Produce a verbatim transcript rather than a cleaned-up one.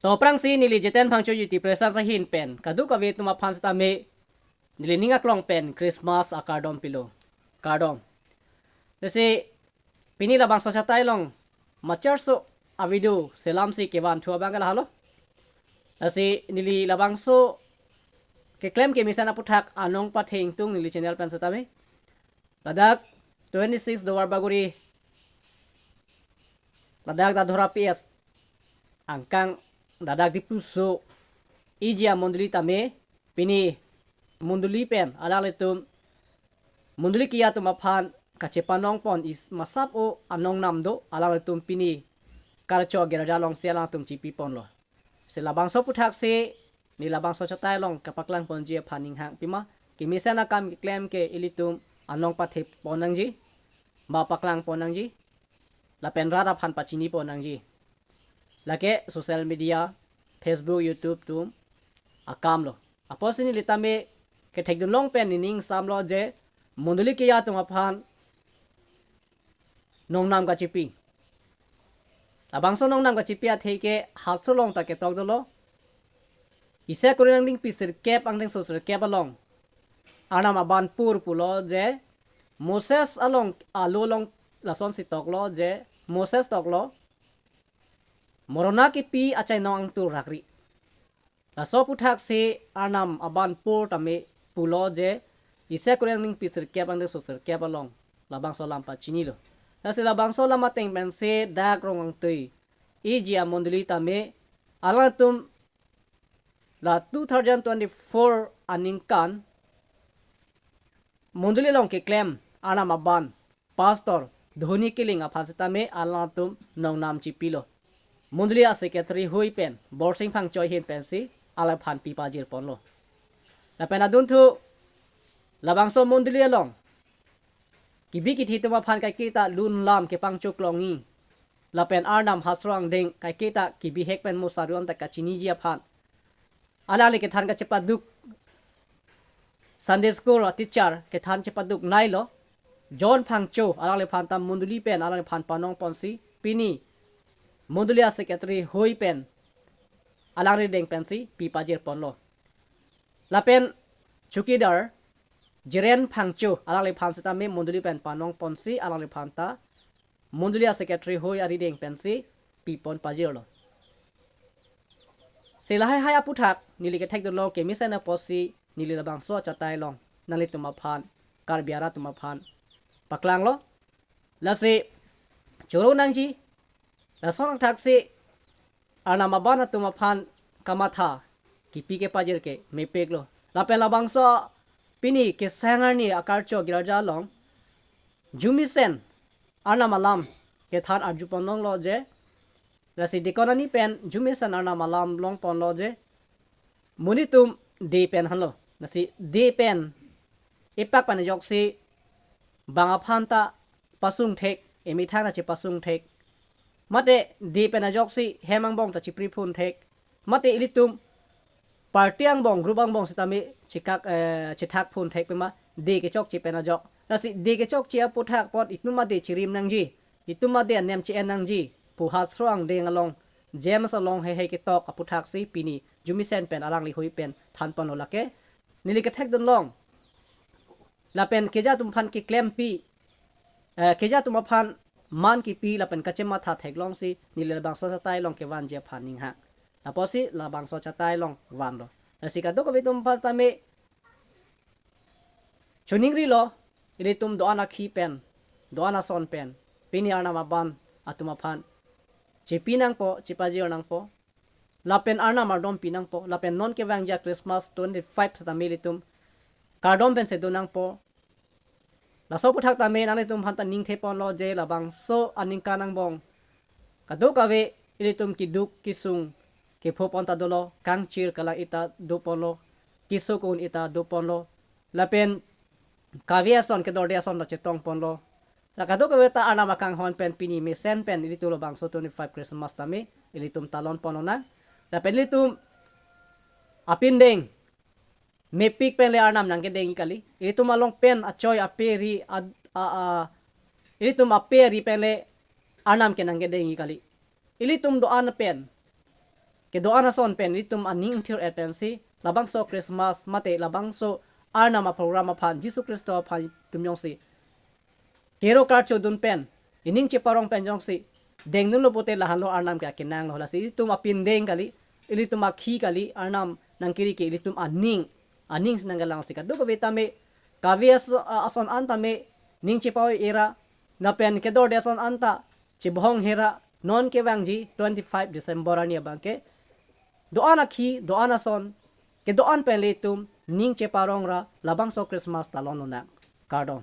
To aphrangsi neli Jiten Phangcho Youth President ahin pen kadokave atum aphan sitame neli ning aklong pen Christmas akardom pilo. Kardom. Lasi pini labangso achatai along machar so a-video selamsi kevan thu abang ke lahelo. Lasi neli labangso keklem kemesen aputhak anong pathe ingtung neli channel pen sitame. Ladak twenty-six Duarbagori, ladak Dadhora P S angkang, ladak Diphu so iji amondoli tame pini mondoli pen alanglitum mondoli kiya atum aphan kachepanong pon is masap o anong nam do, alanglitum pini Karcho Girja alongsi alangtum chipi ponlo. Si labangso aputhaksi neli labangso achatai along kapaklang ponji aphan ning hang pima, kemesen akam keklem ke ilitum anong pathe pon nangji, ba paklang pon nangji, lapen rat aphan pachini pon nangji. Lake social media, Facebook, YouTube atum akam lo. Apotsi neli tame kethekdun long pen neli ning samlo je mondoli kiya atum aphan nongnam kachipi. Labangso nongnam kachipi athe ke hastro along ta ketok dolo. Isaiah Korinth angdengpi sirkep angdengso sirkep along Arnam aban pur pulo je Moses along alo along lasonsi toklo je Moses toklo, Morona kipi achainong angtur rakri. Laso aputhaksi Arnam aban pur tame pulo je Isaiah Korinth angdengpi sirkep angdengso sirkep along labangso alam pachinilo. Lasi labangso alam ateng pensi dak Rongkangtui iji amondoli tame alangtum la two thousand twenty-four aningkan mondoli along keklem Arnam aban Pastor Dhoni Killing aphan sitame alangtum nongnam chipilo. Mondoli a-secretary hui pen Borsing Phangcho ahin pensi alangphan pi pajir ponlo. Lapen adunthu labangso mondoli along kebi kethe atum aphan kaiketa lun lam kepangchok longji, lapen Arnam hastro angdeng kaiketa kebihek pen mo sarion ta kachiniji aphan alangli kethan kachepaduk Sunday school a-teacher kethan chepaduk nailo John Phangcho, alangliphan ta mondoli pen alangliphan panong ponsi pini mondoli a-secretary hui pen alangli adeng pensi pi pajir ponlo. Lapen chowkidar Jiren Phangcho, alangliphan sitame mondoli pen panong ponsi alangliphan ta mondoli a-secretary hui arideng pensi pi pon pajirlo. Si lahai hai aputhak neli kethekdun long kemesen apotsi neli labangso achatai along nanglitum aphan, Karbi arat atum aphan paklanglo. Lasi choro nangji, lason athaksi Arnam aban atum aphan kamatha kipi kepajir ke mepiklo. Lapen labangso pini kesang arni a-Karcho Girja along arjumesen Arnam alam kethan arju pon longlo je, lasi deacon ani pen arjumesen Arnam alam long ponlo je, monit atum de pen henlo. Lasi de pen epak pen ajoksi bang aphan ta pasung thek, emethang ta chepasung thek. Mate de pen ajoksi hem angbong ta chipri phun thek. Mate ilitum party angbong, group angbong sitame chikak, eh, chithak phun thek pima de kechokche pen ajok. Lasi de kechokche aputhak apot itum ade chirim nangji, itum ade anem che-en nangji pu hastro angdeng along, James along heihei ketok aputhaksi pini arjumesen pen alangli hui pen than ponlo lake neli kethekdun long. Lapen keja atum aphan keklempi, eh, keja atum aphan man kipi lapen kachematha theklongsi neli labangso achatai along kevanji aphan ning hang. Apotsi labangso achatai along vanlo. Lasi kadokave atum aphan tame choningrilo, ilitum do-an akhi pen, do-an ason pen pini Arnam aban atum aphan chepi nangpo, chepajir nangpo, lapen Arnam ardompi nangpo, lapen non kevangji a-Christmas twenty-five sitame ilitum kardom pensi do nangpo. Laso aputhak tame nanglitum aphan ta ningthe ponlo je labangso aningkan angbong kadokave ilitum keduk kesung kepho pon ta dolo, kangchir kalang-i ta do ponlo, keso ko-un-e ta do ponlo, lapen kave ason kedorde ason ta chetong ponlo. La kadokave ta Arnam akanghon pen pini mesen pen ilitum labangso twenty-five Christmas tame ilitum talon pon lonang. Lapen ilitum apindeng mepik pen le Arnam nangkedengji kali. Ilitum along pen achoi ape ari ad-, a, a, ilitum ape ari pen le Arnam ke nangkedengji kali. Ilitum do-an pen kedo-an ason pen ilitum aning thir-et pensi labangso Christmas mate labangso Arnam aprogram aphan, Jisu Khristo aphan itum jongsi kero karcho dun pen, ining cheparong pen jongsi dengdunlo pote lahenlo Arnam ke akenanglo. Lasi ilitum apindeng kali, ilitum akhi kali, Arnam nangkiri ke ilitum aning, aning si nangkelangsi. Kadokave tame, kave aso-, a-, ason an tame ning chepa-oi-e ra, lapen kedorde ason anta chebohong he ra, non kevangji twenty-five December arni abang ke do-an akhi, do-an ason, kedo-an pen ilitum ning cheparong ra labangso Christmas ta lonlonang. Kardom.